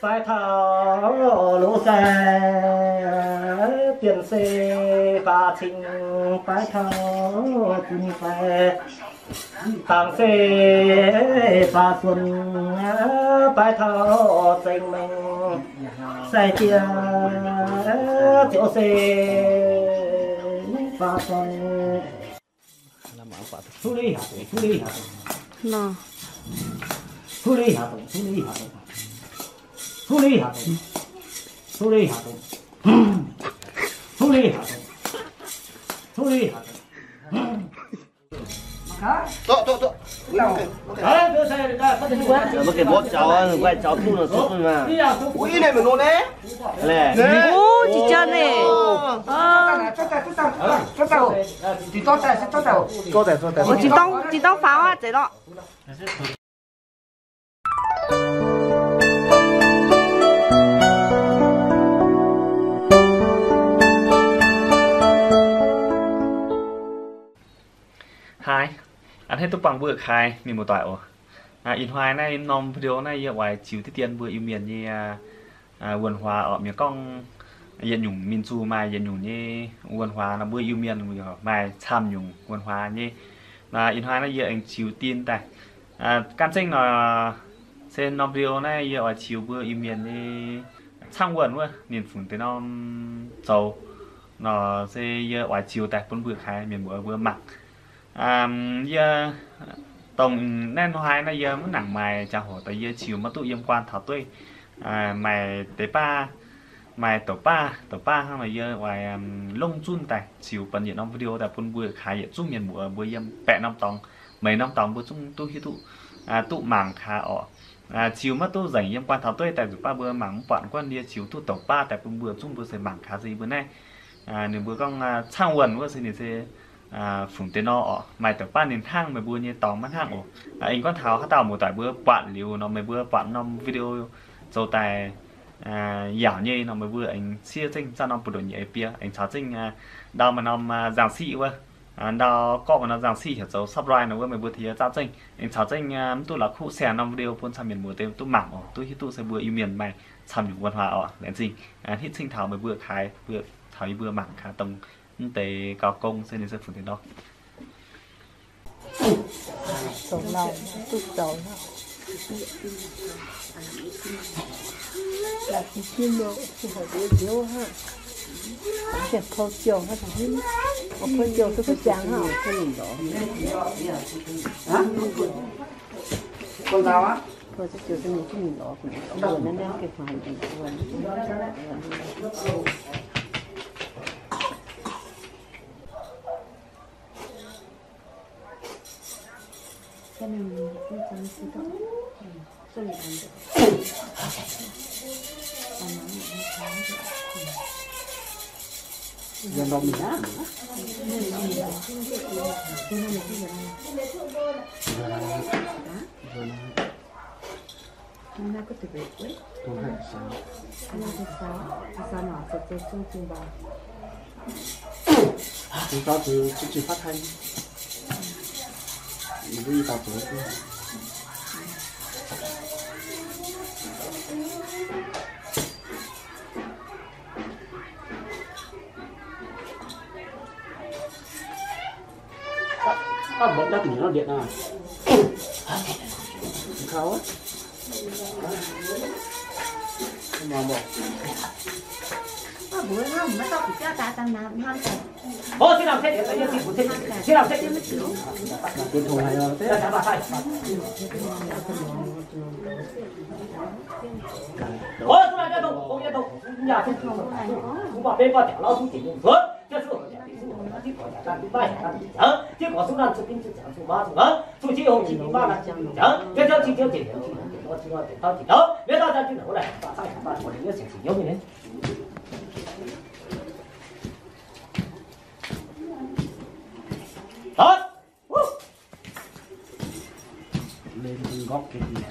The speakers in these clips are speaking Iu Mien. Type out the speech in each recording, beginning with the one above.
Baaix taux loz-sai, dienh se faaux cingx, baaix taux zunc fai, dangc se faaux suonc, baaix taux zengx mengh, sai jiex ziouc se faaux sai. Mbuo gengh mborqv jaux, guai jaux duqv nor zuqc duqv maah. Ov, jiex jauv naaic. Jiex dorngx faaux aqv, zeiz lorqc. Haaix, a'hneiv duqv buangh mbuo kaaix mienh muoz-doic oc. Ih hnoi naaiv norm video naaiv yie oix ziux diqv dien mbuo Iu-Mienh nyei wuonh huaax oc. Mienh gorngv yietc nyungc mienh zuqc maaih yietc nyungc nyei wuonh huaax nor, mbuo Iu-Mienh maaih camv nyungc wuonh huaax nyei. Ih hnoi naaiv yie aengx ziux dien daaih. Gan zengv nor, se norm video naaiv yie oix ziux mbuo Iu-Mienh nyei camv wuonh wuov ninh funx deix norm zoux nor, se yie oix ziux daaih bun mbuo kaaix mienh muoz mbuo mangc. Yie dongh naaiv hnoi naaiv yie mv nangc maaih jaax hoc daaih yie ziux maiv duqv yiem guanh taux dueiv. Maaih deix baav, maaih douc baav, douc baav hnangv nor yie oix longc zunv daaih ziux bun yietc norm video daaih bun mbuo kaaix yietc zungv mienh muoz mbuo yiem baeqc norm dorngx, meix norm dorngx mbuo zungv duqv hiuv duqv, duqv mangc kaaix oc. Ziux maiv duqv nzengc yiem guanh taux dueiv daaih nzuqc baav mbuo mangc mv buatc, guanh yie ziux duqv douc baav daaih bun mbuo zungv mbuo se mangc kaaix se mbuo naaiv. Ninh mbuo gorngv camv wuonh wuov se ninh se funx deix nor oc. Maaih douc baav ninh hnangv meih mbuo nyei dorngx maiv hnangv oc. Aengx gorngv taux haaix dauh muoz-doic mbuo buatc liuz nor, meih mbuo buatc norm video zoux daaih yaauc nyei nor, meih mbuo aengx siev zengv zanc norm buoz-ndoqv nyei bie, aengx caux zengv ndau maaih norm nzangc siqv wuov, ndau gorqv maaih norm nzangc siqv heuc zoux subscribe nor wuov, meih mbuo tengx yie zaah zengv, aengx caux zengv mv duqv la'kuqv share norm video bun camv mienh muoz deix duqv mangc oc, duqv hiuv duqv se mbuo Iu-Mienh maaih camv nyungc wuonh huaax oc. Laengz zingh hitv cing taux meih mbuo kaaix, mbuo taux yie mbuo mangc kaaix dongh mv deix gauh gong se ninh se funx deix nor. Chúng ta từ chương trình phát thanh. Mình đi vào tuổi. Tao bấm đắt nhỉ, nó điện à. Không á. Mà một. Ơ, xin làm sếp, xin làm sếp. Tuyên truyền này rồi. Ơ, xin làm sếp, không yên tâm. Nhà sếp, cũng bảo bên con chả lo, cũng chỉ mùng sớm. Lên góc cái gì hả?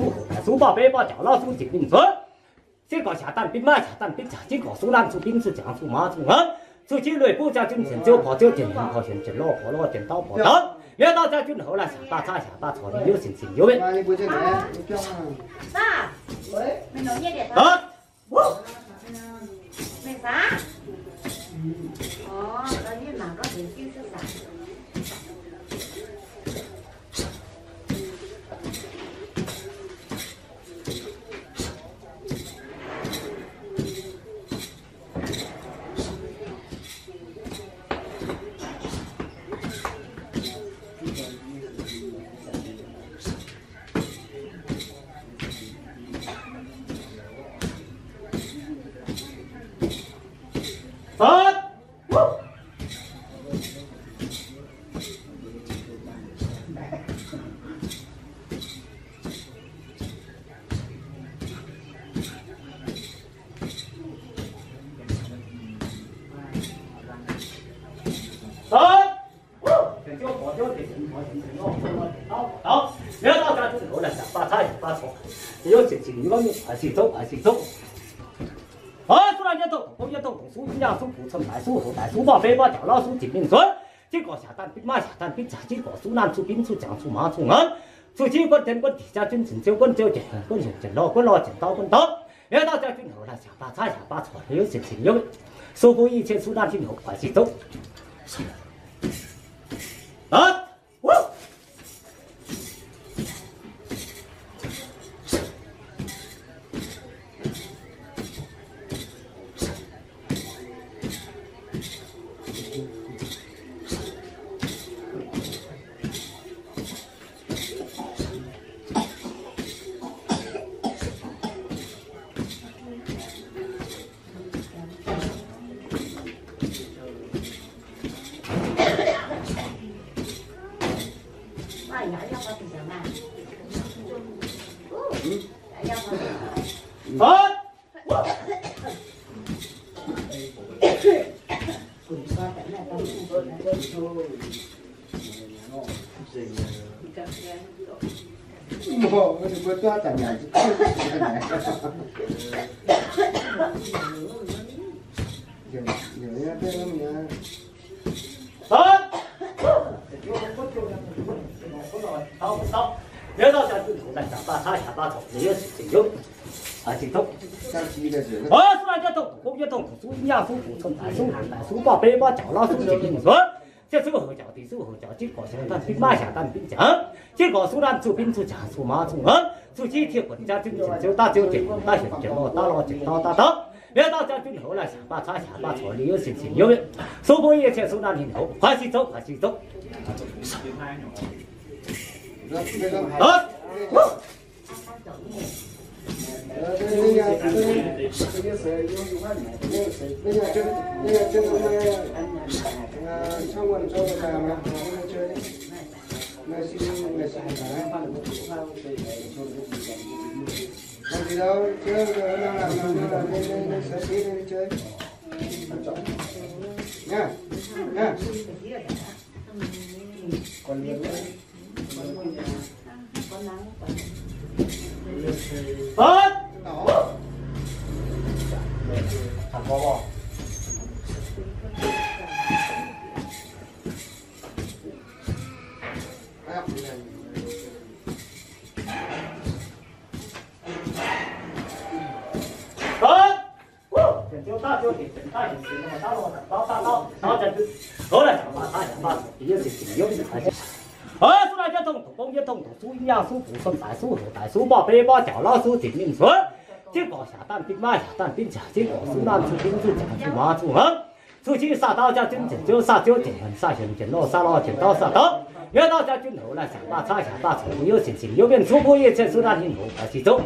suv hoc daaih suv mbaaux beiv mbaaux jaux lauv suv ziepc ninh nzuonx. Zinh gorx siangx daanh bitv maiv siangx daanh bitv ziangx, zinh gorx suv naanv suv binv suv ziangx suv maaz suv ngaanv, suv jiv lueic buv jaa zunv sienx ziouv porx ziouv jienv hnyangx porx sienx jienv lorh porx lorh jienv dauh porx dauh, yie dauh jaa zunv houx laanh siangx baav caav siangx baav corc liuz sienx sienx youv. Suv naanv jienv dongh dongh suv, yie yangh suv puix camv daaih suv houx daaih suv mbaaux beiv mbaaux jaux lauv suv ziepc ninh nzuonx. Zinh gorx siangx daanh bitv maiv siangx daanh bitv ziangx, zinh gorx suv naanv suv binv suv ziangx suv maaz suv ngaanv, suv jiv guonv ten guonv diqc jaa zunv sienx ziouv guonv ziouv jienv guonv sienx jienv lorh guonv lorh jienv dauh guonv dauh, yie dauh jaa zunv houx laanh siangx baav caav siangx baav corc liuz sienx sienx youv. Suv buv i cien suv naanv jienv houx guaix sic zouv. Suv naaiv jienv dongh dongh gong jienv dongh dongh suv, yiem yaangh suv, fu cuotv daaih suv, haaix daaih suv, mbaaux beiv mbaaux jaux, lauv suv, zinh mingh nzuonx. Ziouv suv houx jaux, diex suv houx jaux, jienv gorx siangx daanh bingv maav, siangx daanh bingv ziangx. Jienv gorx suv naanh zuqc bingv zuqc ziangx, zuqc maaz zuqc hmuangx, zuqc jienv tie buonc jaa zunv zienc ziouv daav ziouv zienc, daav hienx zienc lorh daav lorh zienc daav daav daav. Miev dauh jaa zunv houx laih siangx baac caav siangx baac corc liuz yiem sienx sienx yiem mienh. Suv mbuo yie cien suv naanh ninh houx kuaaiv si zouv, kuaaiv si zouv. Suv naaiv jienv dongh dongh gong jienv dongh dongh suv, yiem yaangh suv, fu cuotv daaih suv, haaix daaih suv, mbaaux beiv mbaaux jaux, lauv suv, zinh mingh nzuonx. Jienv gorx siangx daanh bingv maav, siangx daanh bingv ziangx, jienv gorx suv naanh zuqc bingv zuqc ziangx, zuqc maaz zuqc hmuangx, zuqc jienv saah dauh jaa zunv zienc ziouv, saah ziouv zienc hmuangx, saah hienx zienc lorh, saah lorh zienc daav saah dauh. Miev dauh jaa zunv houx laih siangx baac caav siangx baac corc liuz yiem sienx sienx yiem mienh. Suv mbuo yie cien suv naanh ninh houx kuaaiv si zouv.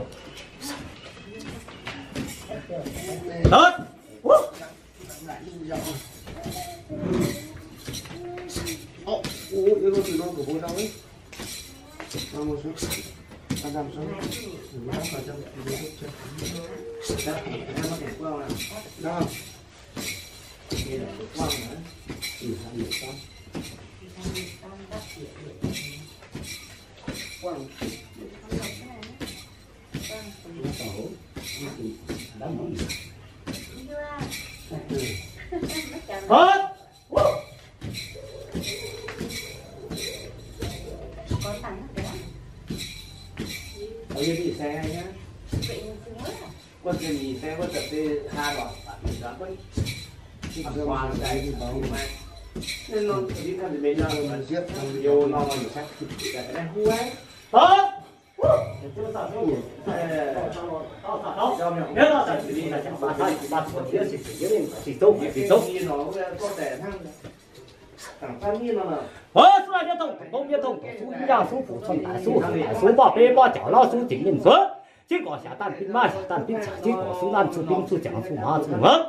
Suv naaiv jienv dongh dongh gong jienv dongh dongh suv, yiem yaangh suv, fu cuotv daaih suv, haaix daaih suv, mbaaux beiv mbaaux jaux, lauv suv, zinh mingh nzuonx. Jienv gorx siangx daanh bingv maav, siangx daanh bingv ziangx, jienv gorx suv naanh zuqc bingv zuqc ziangx, zuqc maaz zuqc hmuangx,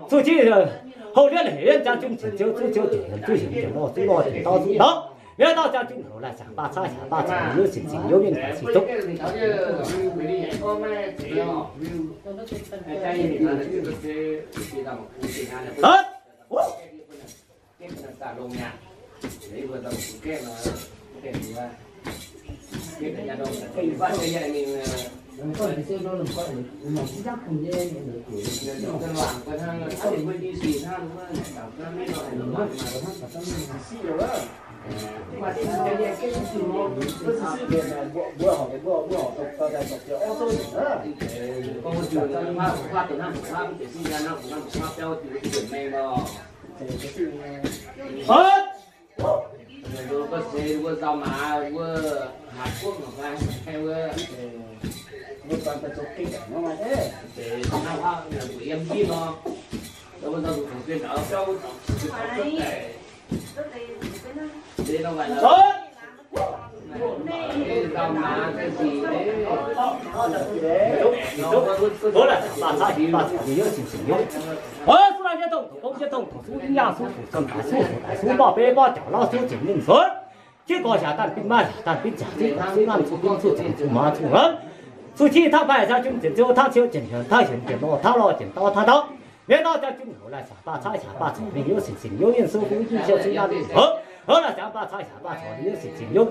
zuqc jienv houh lienv hec lienv jaa zunv zienc ziouv, zuqc ziouv zienc hmuangx, zuqc hienx zienc lorh, zuqc lorh zienc daav zuqc dauh. Miev dauh jaa zunv houx laih siangx baac caav siangx baac corc liuz yiem sienx sienx yiem mienh kuaaiv si zouv. Suv naaiv jienv dongh dongh gong jienv dongh dongh suv, yiem yaangh suv, fu cuotv daaih suv, haaix daaih suv, mbaaux beiv mbaaux jaux, lauv suv, zinh mingh nzuonx. Jienv gorx siangx daanh bingv maav, siangx daanh bingv ziangx, jienv gorx suv naanh zuqc bingv zuqc ziangx, zuqc maaz zuqc hmuangx, zuqc jienv taav paaiv jaa zunv zienc ziouv, taav ziouv zienc hmuangx, taav hienx zienc lorh, taav lorh zienc daav taav dauh. Miev dauh jaa zunv houx laih siangx baac caav siangx baac corc liuz yiem sienx sienx yiem mienh. Suv mbuo yie cien suv naanh ninh houx, houx laih siangx baac caav siangx baac corc liuz yiem sienx sienx yiem mienh.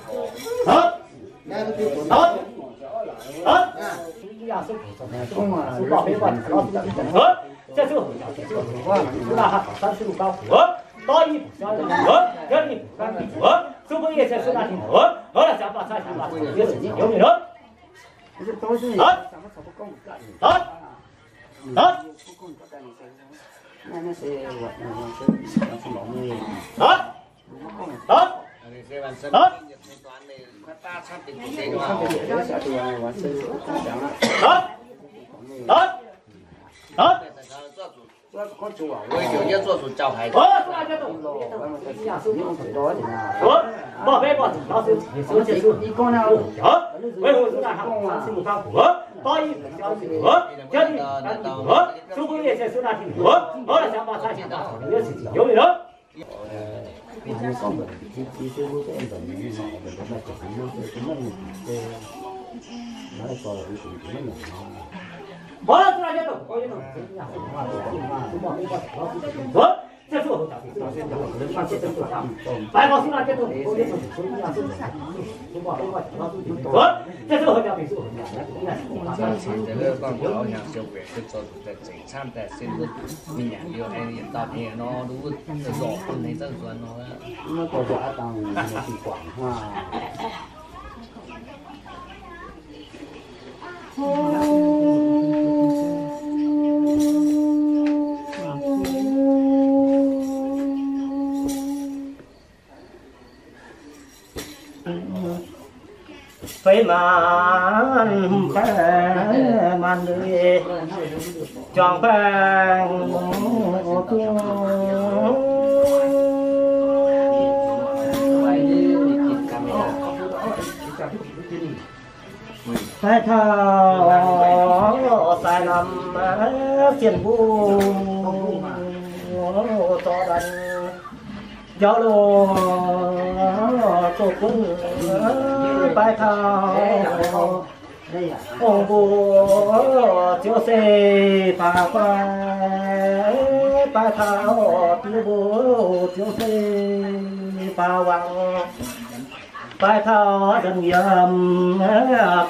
Hopv! Hopv! Hopv! Hopv! Hopv! Hopv! Hopv! Hopv! Hopv! Hopv! Feix maanc baeqv maanc lui, juangc baengh Baaix taux sai lamh zienh mbuo zorqv daaih njaaux loh zoux gunv. Baaix taux ong mbuo ziouc se baac guai, baaix taux biux mbuo ziouc se baac wangc. Baaix taux nzanc yiem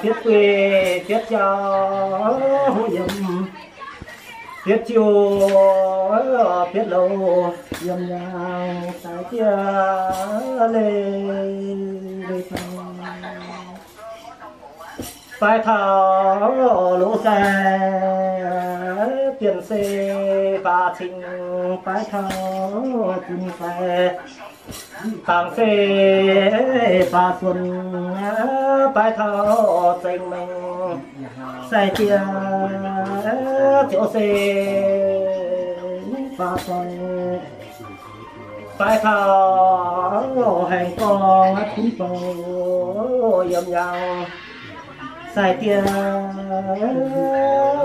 bietv guei bietv jauv, yiem bietv jiu bietv louh, yiem nyaanh sai diev leiz leiz daaih. Baaix taux loz sai bienh se baac cingx, baaix taux zunc sai dangc se baac suonc, baaix taux zengc mengh sai diev ziouc se baac doic. Baaix taux haengh gorngv kunv bouc yiem yaangh sai diev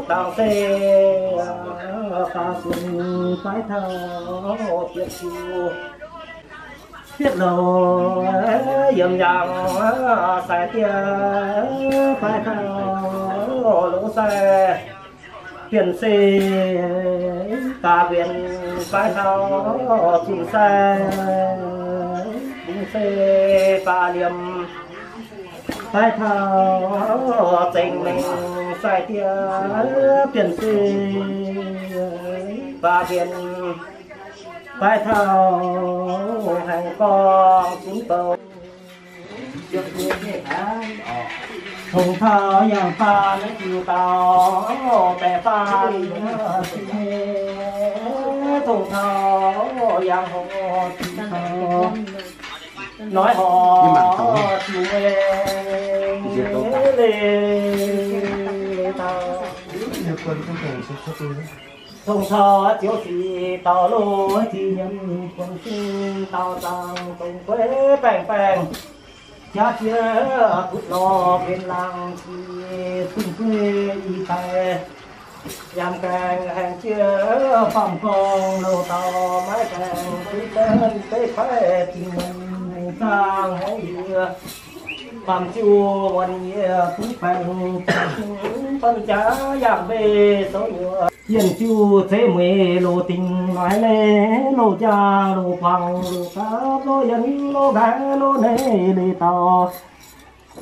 dangc se baac suonc, baaix taux bietv jiu bietv louh yiem yaangh sai diev, baaix taux loz sai bienh se baac mbienc, baaix taux zunc sai bungx se baac liemh, baaix taux zengc mengh sai diev bienh se baac mbienc, baaix taux haengh gorngv zunv bouc. Tongx taux yangh faam jiuc dauh baeqc faam, tongx taux yangh horngh jiuc dauh noiv horngh jiuc leiz dauh. Tongx taux ziouc sic dauh loz, ziouc yiem buonv sin dauh zaangc dongh gueix baengh baengh. Jaav jiex butv lorh benx laangh jiex, zungv gueix i daaih yangh gaengh haengh jiex faam-gorngh, louh dauh maiv gaengh duqv benx beiv faix, dingc muonc zaangh haiv yie, faam-ziuh muonc yie duqv baengh, bun jaax yangh mbeih souv nyuoqc. Yienh jiu zeiv mueiz loz-dingc noiz leiz, loz-jaang loz-buangc loz-gapv loz-yienx loz-nqaiz loz-neiv leiz dauh.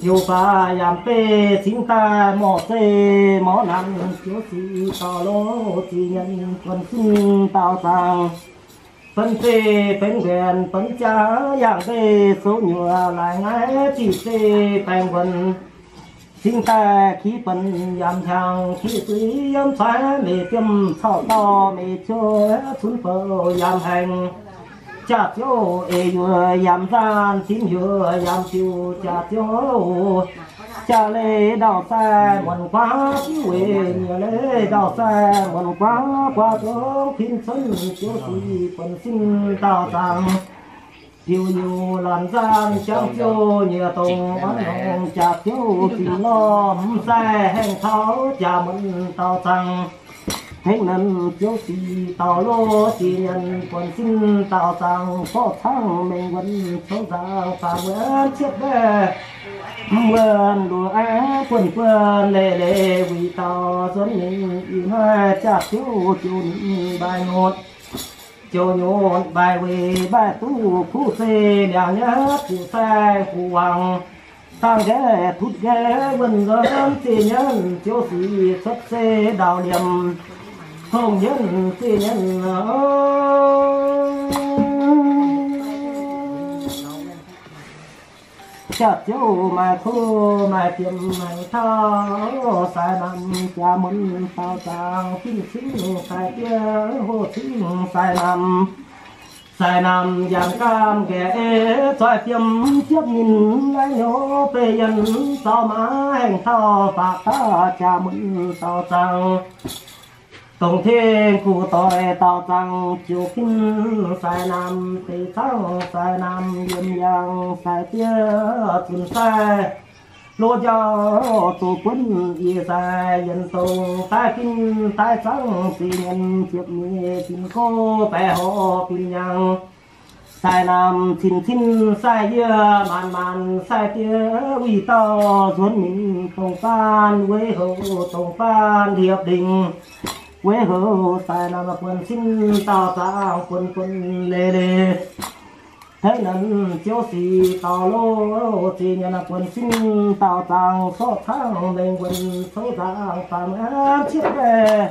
Ziouc baac yaac mv bei cingx daaih morc zeih morc nanc, ziouc sic dauh loz ziex nyienh buonv sin daauh zaangc. Benx zeiv benx nquenc benx jaax yangh mbeih souv nyuoqc, laaix ngaih ziqc zeiv baengh nquenc. Cingx daaih kiv benx yaac hnyangx, kiv suiv yiem coiv meic fiem cauh dauh meic ciouv cunv bouh yaac haengx. Jaax ziouv eix yuoqc yaac nzaanh, zinh yuoqc yaac ziux jaax ziouv. Jaax leiz ndau-sai muonc guaav diuv weic, nyieqc leiz ndau-sai muonc guaav guaav zungv pin cuotv, ziouv sic buonv sin daauh zaangc. Diuc nyuoqc laanh nzaanh jangv ziouv nyieqc dongh, aav nongc jaax ziouv zinh lorh mv sai haengh taux jaax muonc daauh zaangc. Tengx naaiv ziouv sic dauh loz ziex nyienh buonv sin daauh zaangc, zorqv caangv mengh wuonx cou nzaangc faam wuonx cietv mbaeqv, mv wuonx luoqc aengx buonv buonv leiz leiz, wuic dauh nzuonx mingh ih hnoi jaax ziouv ziouc ninh mbaih nyotc. Ziouc nyotc mbaih weic mbaih duqv kuv zeiv liangx nyatv guqc sai guqc wangc, dangh nqaeqv tutv nqaeqv wuonh nzuonx ziex nyienh, ziouv sic cuotv se ndaauv liemh tongh nyienh ziex nyienh. Jaax ziouv maaih kuv maaih fiem maaih tauv, sai namx jaax muonc daauh zaangc, fim cingv sai diev, hoh cingv sai namx. Sai namx yaac gaamv nqaeqv ei zoih fiem jiepv ninh, laih hnyouv beiv yienh zaux maav haengh tauv, faatv daaih jaax muonc daauh zaangc. Dongh tengx guv doic daauh zaangc, ziouc ginv sai namx deix caangv, sai namx yiem yangh sai diev zunc sai. Loz njaaux zoux buonv yie sai yienh dongh daaih ginv daaih zaangv, ziex nyienh ziepc nyeic binc gouv baeqc horc binc nyangc. Sai namx cin-cin sai yie, maanc-maanc sai diev, wuic dauh nzuonx mingh dongh baan weic houc, dongh baan hiepv lingc weic houc. Sai namx buonv sin daauh zaangc, buonv-buonv leiz-leiz. Hnangv naaiv ziouv sic dauh loz ziex nyienh buonv sin daauh zaangc, sorqv caangv mengh wuonx cou nzaangc faam aqv cietv mbaeqv.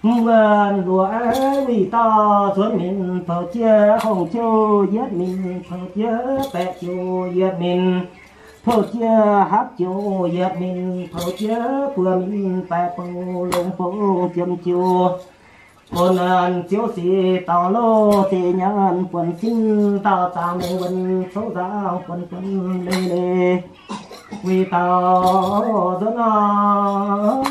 Mv wuonx luoqc aqv, wuic dauh nzuonx mingh poux jiex hongh-jouh yietv minc, poux jiex baeqc jouh yietv minc, poux jiex hapv jouh yietv minc, poux jiex buo minc baeqc bouh longx bouh jiem jouh. Bun naaiv ziouv sic dauh loz ziex nyienh buonv sin daauh zaangc mengh wuonx cou nzaangc buonv-buonv leiz-leiz. Wuic dauh nzuonx nor,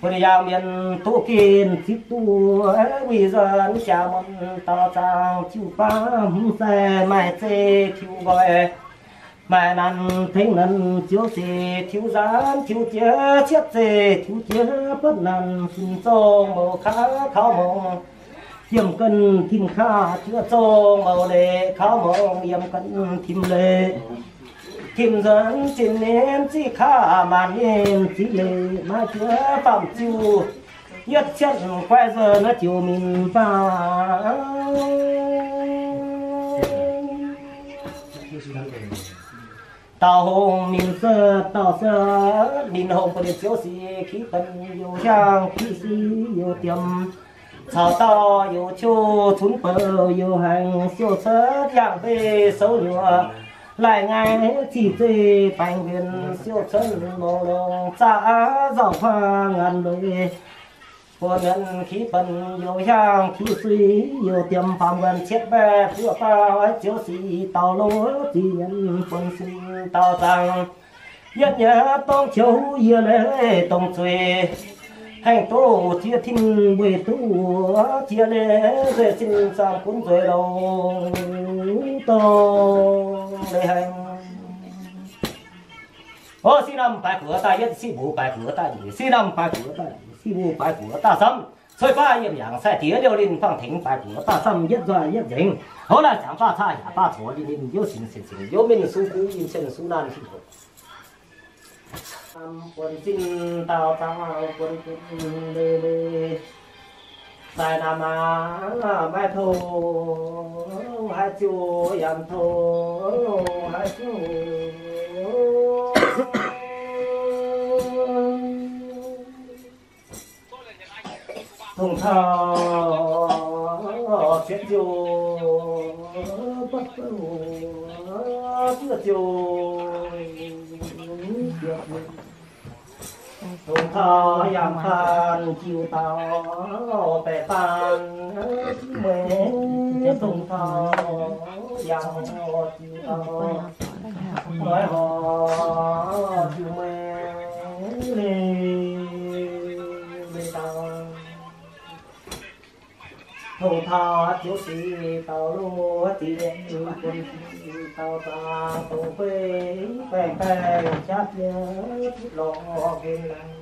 bun yangh mienh duqv ginv zipv duqv, wuic nzuonx jaax muonc daauh zaangc jiu baav hmz sai maaih zeiv tiuv nqoi. Maaih nanc tengx nanc ziouv sic tiuv nzaanv tiuv jiex cietv zeiv tiuv jiex buonv nanc sin zong mouc kaav kaux mouc. Yiem ganh tim kaav juov zong mouc leic kaux mouc yiem ganh tim leic. Tim nzuonx zinh ninh ziqv kaav maanc ninh ziqv leic maiv juov faam ziuh. Yietv cietv guaiv nzuonx naaiv ziouc minc faam. Dauh hongh minc setv, dauh setv minc hongh, bun ninh ziouv sic kiv benx youz hiaang kiv suiv youz diemx. Caux dauh youz qiu cunv bouh youz haengx, siou cuotv yangh mbeih souv nyuoqc, laih ngaih ziqc zeiv baengh mbienc, siou cuotv longx longx zaqv nzauh huaang ngaanc lueic. Bun mienh kiv benx youz hiaang kiv suiv youz diemx, faam wuonh cietv mbaeqv buoqv faaux, ziouv sic dauh loz ziex nyienh buonv sin daauh zaangc. Yietv nyei dorngx qiouv yie leiz dongh zueiz, haengh doz jiex tin weih duqv jiex leiz, nzueic sin zaamv gunv nzueic louc dongh leiz haengh. O, siqv namh baaix guoqv daaih yietv, siqv mbuo baaix guoqv daaih nyic, siqv namh baaix guoqv daaih nyic, siqv mbuo baaix guoqv daaih samv. Cuotv baav yiem yangh sai diex liouh linh, buangh tengx baaix buoz baav samv yietv nzoih yietv nzengc. Hoz laanh ziangx baav caav yaac baav cox, yinh ninh youv cingx cingx cingx, youv mingh suv guv yinh cien suv naanh fih hoc. Buonv zinh daauh zaangc buonv bun leiz leiz, sai naamh maah maiv touv haaix ziouc, yaac touv haaix ziouc. Dongh taux cietv ziouc, buov ziouc, dongh taux yangh faan jiu dau baeqc faan, meih dongh taux yangh jiu dau, loi horc jiu meih, meih dau. Dongh taux ziouc sic dauh loz, ziouc bun sic dauh zaangc, dongh fei baengh baengh jaav jiex lorz nqemh laangc.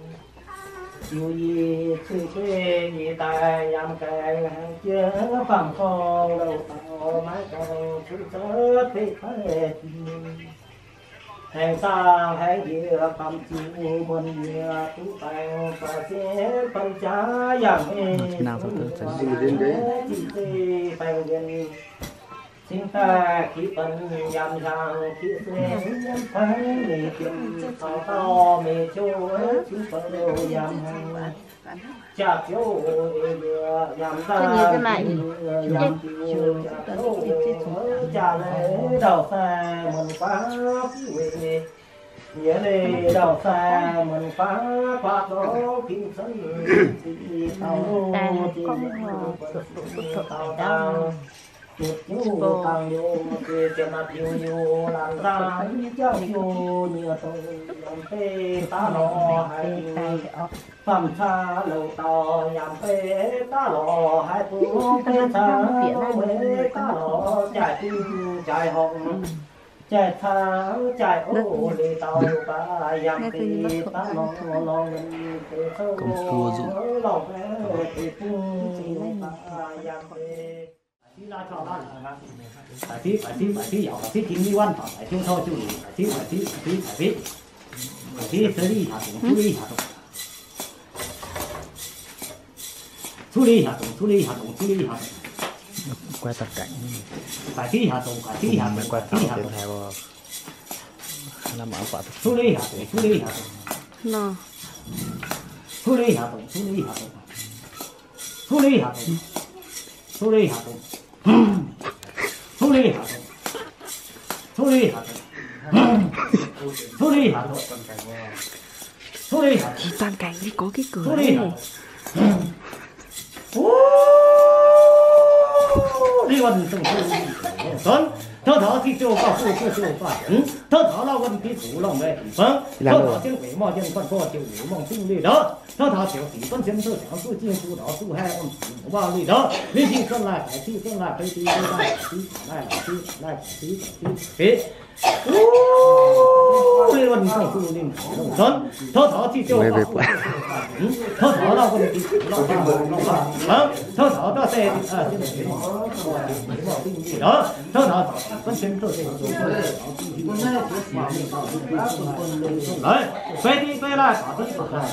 Ziouc yie zuiz gueiv yie daaih yaac gaengh haengh jiex faam-gorngv louc dauh maiv gaengh zuqc cuotv beiv fai jiex. Haengx zaangh haengx njiec faam-ziux muonc yie duqv baengh faix sienx faam-jaax yangh mingh, zinh zeiz baengh mienh cingx daaih kiv benx yaac hnyangx kiv sueih fai mingh jiem caux dauh mingh jouv cingx bouh yaac hnyangx. Jaax ziouv yaac zaah, yaac diuc jaax ziouv jaax leiz ndau sai muonc guaav fiuv weic, nyei leiz ndau sai muonc guaav guaav zorngv pin cuotv ziqc dauh loz, ziqc dauh dangh, ziqc jiuv dangh liuz, ziqc ziepc maaih diuh liuz, laanh nzangc jangv jiuv nyiex dongh yaac beiv daav lorz haiz diuh. Faam-caa louc dauh yaac beiv daav lorz haiz bung, beiv caa meih daav lorz jaaix diuh jaaix horngh, jaaix caa jaaix oc. Leiz dauh baac yaac beiv daav lorz lorz deix couv lorz baeqv deix bung baac yaac beiv. Baaix fiqv, baaix fiqv, baaix fiqv yaac baaix fiqv, jing ni wuan baac baaix jiu tov jiu luc, baaix fiqv, baaix fiqv, baaix fiqv, baaix fiqv. Baaix fiqv, cuotv liv haaix dongc, cuotv liv haaix dongc. Cuotv liv haaix dongc, cuotv liv haaix dongc, cuotv liv haaix dongc. Baaix fiqv haaix dongc, baaix fiqv haaix dongc, baaix fiqv haaix dongc. Cuotv liv haaix dongc, cuotv liv haaix dongc. Cuotv liv haaix dongc, cuotv liv haaix dongc. Cuotv liv haaix dongc, cuotv liv haaix dongc. Cuotv liv haaix dongc, cuotv liv haaix dongc. Cuotv liv haaix dongc, cuotv liv haaix dongc. Cuotv liv haaix dongc. Tov taux ziqc ziouc baav fuqv, ziouc ziouc baav yienx. Tov taux lauh wuonh biv zuqc lorngh mbaeih fingx fangv. Tov taux ziangh gueix mauh jien guanh gorx, ziouc wuov mongh zungv luih ndortv. Tov taux ziouc sic buonv sienx, ziouc ziangx zuqc jingh zuqc ndortv, zuqc haih wuom sic muoz mauh luih ndortv. Ninh ziqc zuonv laaih, baaix ziqc zuonv laaih, beiv ziqc zuonv laaih, baaix ziqc zuonv laaih, baaix ziqc zuonv laaih, beiv ziqc zuonv laaih, beiv ziqc zuonv laaih. Wuov, ninh wuonh zungv zuqc ninh longc zuonv. Tov taux ziqc ziouc baav fuqv, tov taux lauh wuonh biv zuqc lorngh mbaeih fingx fangv. Tov taux dauh se, tov taux buonv sienx, tov se, lorz, beiv ziqc beiv laaih, baaix ziqc zuonv laaih,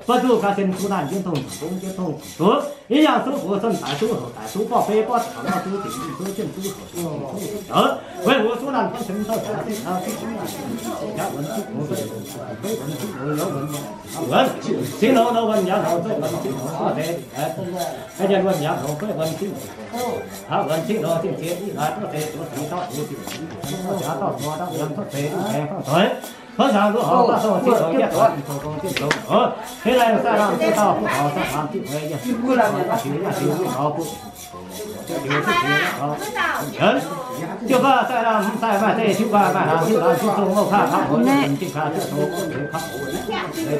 baaix zuqc ga'sienx zuqc naanc jienv tongh zuqc, jienv tongh zuqc. Yie yangh zuqc buoz cuotv daaih zuqc houc daaih zuqc borqv beiv borqv taux lauh zuqc dingc zuqc jienv zuqc houc zuqc daaih zuqc. Weic wuov zuqc naanc buonv sienx taux daaih zuqc houc zuqc daaih zuqc, wuonx zuqc houc zuqc, beiv wuonx zuqc houc, wuonx, cingx houc, wuonx yaac houc, zuqc wuonx cingx houc, zuqc deix, wuonx yaac houc, beiv wuonx cingx houc, haaix wuonx cingx houc, cingx ziex i laaix, zuqc deix zuqc dingc dauh zuqc dingc, zuqc jaax dauh zuqc dauh yiem, zuqc deix duqv baengx fangv doic. Tov nzaangc nduov horc baav dorh zinh dorh yietv horc, zinh dorh gong zinh dorh horc. Hnangv naaiv sai lamh duqv dauh, butv horc sai lamh duqv hueix yiem, ziux yaac ziux mingh horc butv, ziux ziux ziux horc, ziux baav sai lamh sai maaih zeiv, ziux baav maaih lamh ziux lamh, ziux zong mouh kaav kaav horc, ziux zong zinh kaav ziux zong mouh kaav horc,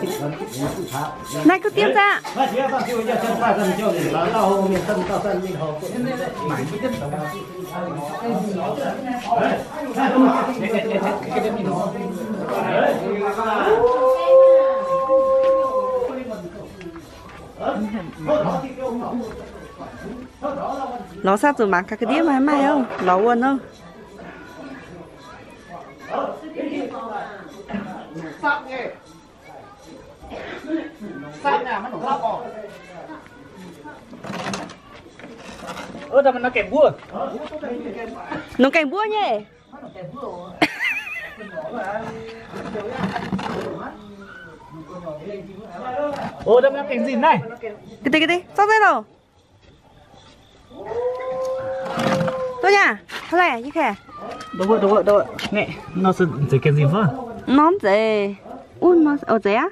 ziux zong zinh kaav. Naaiv duqv diev zaqv. Naaiv diev baav ziux yaac ziux baav zanh ziux mingh lauh, lauh mingh zanh dauh zanh mingh horc butv. Lorz saav zuqc mangc gaax ga'ndiev maaih, maaih oc, lorz wuonh oc. Nongc gaengh mbuov nyei. Ga'deix, ga'deix, zorqv deix loh. Duqv nyei aac? Hnangv naaiv yie kaeqv. Nor mv zeiz. Wuov, zeiz aqv.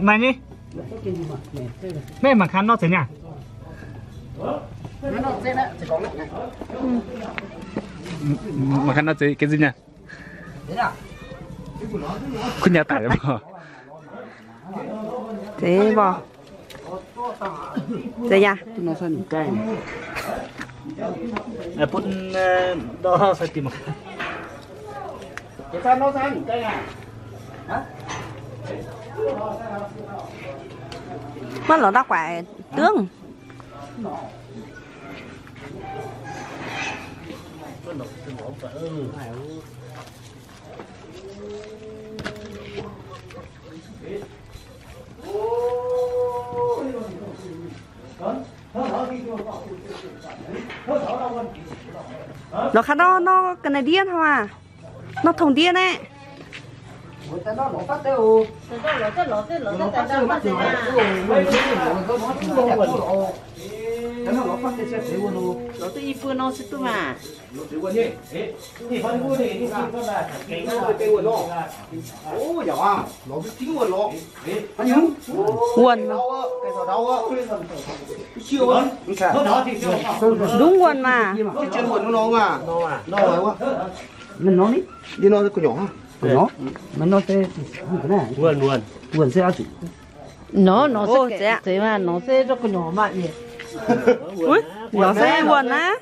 Maaih nyei. Meih mangc gaax nor zeiz nyei. Mangc gaax nor zeiz ga'nzinh nyei. Kuv nyei daic mv? Zeiz mv? Zeiz yaac bun ndau sai dimc. Maiv lorz ndau guaix dungv. Lorz kaav nor, nor ga'naaiv ndiev hnangv maah. Nor tongx ndiev naaiv. Lorz duqv i buo nor se duqv maah. Wuonh. Ndungv wuonh maah. Wuonh, wuonh. Nor, nor se, nor se gu'nyuoz maah. Nor se wuonh naaiv.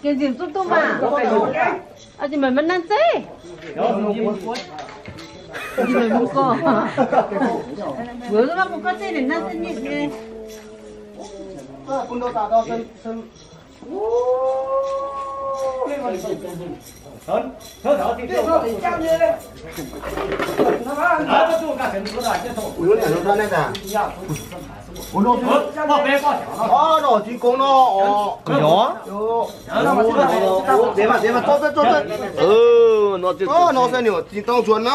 Ga'nzinh duqv duqv maah. Meih maiv nanv zeiv. Meih mv gorngv, mbuo maiv gorngv zeiv ninh nanv zeiv nyei. Nor se ninh zingh dorng nzuonx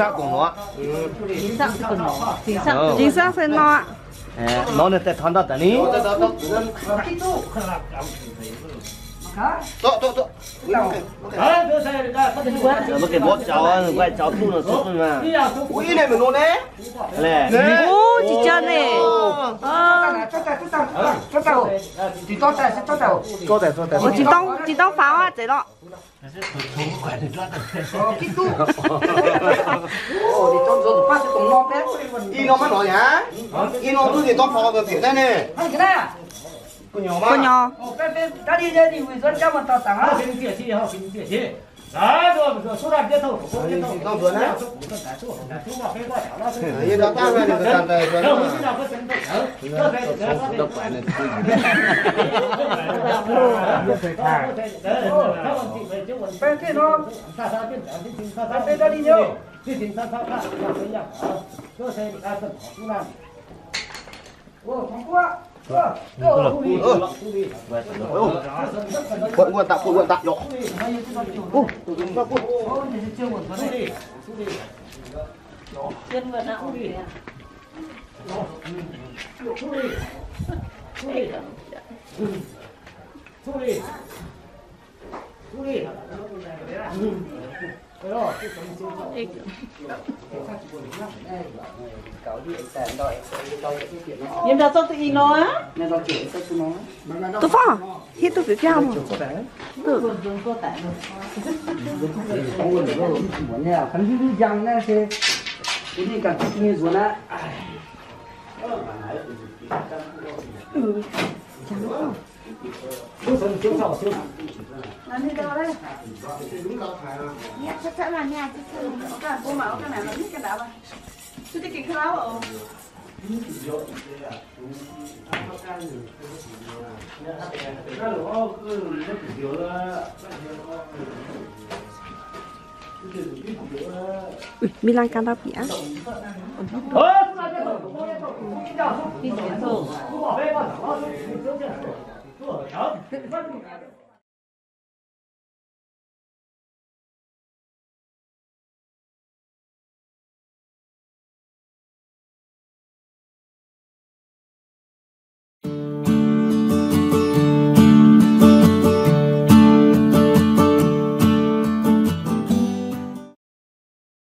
aqv oc. Jingx saqv se nor. Nor ninh daaih taux ndau daaih ni. Mbuo gengh mborqv jaux, mbuo jaux duqv nor, wuov naaiv meih nor naaiv. Jiex jauv naaiv. Jiex dorng faaux aqv, zeiz lorqc. Ih norm maiv nor aqv. Ih norm duqv jiex dorng faaux bieqc naaiv naaiv. Gu'nyuoz. Yiem ndau zorqv duqv ih nor aqv. Duqv fangv, hitv duqv biauv biauv nor. Duqv. Ui, mi laanh ganh ndau bieqc aqv.